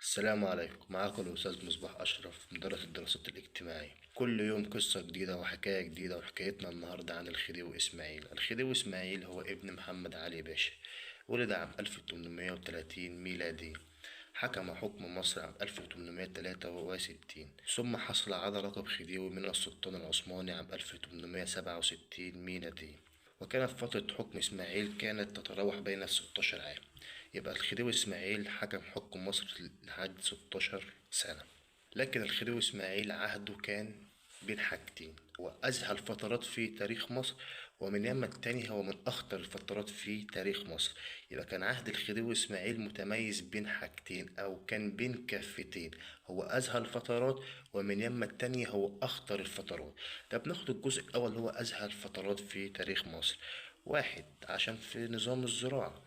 السلام عليكم، معاكم الأستاذ مصباح أشرف، مدرس الدراسات الاجتماعية. كل يوم قصة جديدة وحكاية جديدة، وحكايتنا النهاردة عن الخديوي إسماعيل. الخديوي إسماعيل هو ابن محمد علي باشا، ولد عام 1830 ميلادي، حكم حكم مصر عام 1863، ثم حصل على لقب خديوي من السلطان العثماني عام 1867 ميلادي. وكانت فترة حكم إسماعيل كانت تتراوح بين 16 عام. يبقى الخديوي إسماعيل حكم مصر لحد 16 سنة. لكن الخديوي إسماعيل عهده كان بين حاجتين، هو أزهى الفترات في تاريخ مصر، ومن ياما التاني هو من أخطر الفترات في تاريخ مصر. يبقى كان عهد الخديوي إسماعيل متميز بين حاجتين، أو كان بين كفتين، هو أزهى الفترات ومن ياما التاني هو أخطر الفترات. طب ناخد الجزء الأول هو أزهى الفترات في تاريخ مصر. واحد، عشان في نظام الزراعة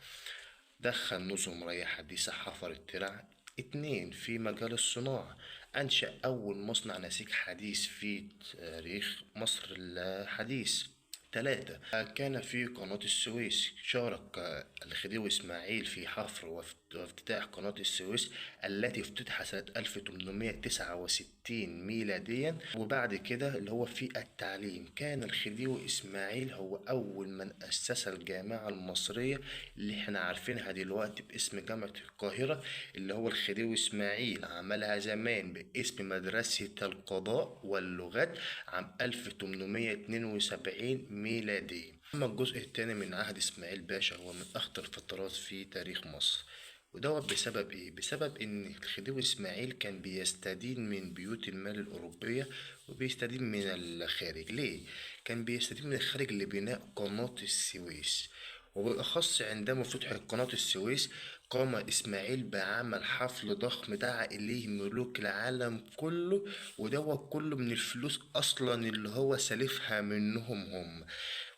دخل نظم ري حديثة، حفر الترع. اتنين، في مجال الصناعة أنشأ أول مصنع نسيج حديث في تاريخ مصر الحديث. تلاتة، كان في قناة السويس، شارك الخديوي إسماعيل في حفر وافتتاح قناة السويس التي افتتحت سنة 1869 ميلاديا. وبعد كده اللي هو في التعليم، كان الخديوي إسماعيل هو أول من أسس الجامعة المصرية اللي احنا عارفينها دلوقتي باسم جامعة القاهرة، اللي هو الخديوي إسماعيل عملها زمان باسم مدرسة القضاء واللغات عام 1872 ميلادي. أما الجزء الثاني من عهد إسماعيل باشا هو من أخطر الفترات في تاريخ مصر، ودوت بسبب إيه؟ بسبب إن الخديوي إسماعيل كان بيستدين من بيوت المال الأوروبية وبيستدين من الخارج. ليه؟ كان بيستدين من الخارج لبناء قناة السويس، وبالأخص عندما فتحت قناة السويس قام إسماعيل بعمل حفل ضخم دعا إليه ملوك العالم كله، ودوت كله من الفلوس أصلا اللي هو سالفها منهم هم،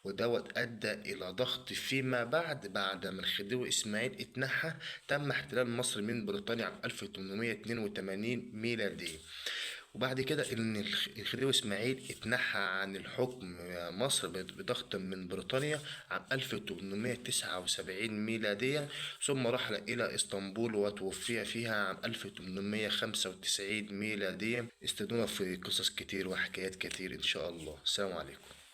ودوت أدى إلى ضغط فيما بعد. بعد ما الخديوي إسماعيل اتنحى تم احتلال مصر من بريطانيا عام 1882 ميلادي. وبعد كده إن الخديوي إسماعيل اتنحى عن الحكم مصر بضغط من بريطانيا عام 1879 ميلاديا، ثم رحل إلى اسطنبول وتوفي فيها عام 1895 ميلاديا. استنونا في قصص كتير وحكايات كتير إن شاء الله. السلام عليكم.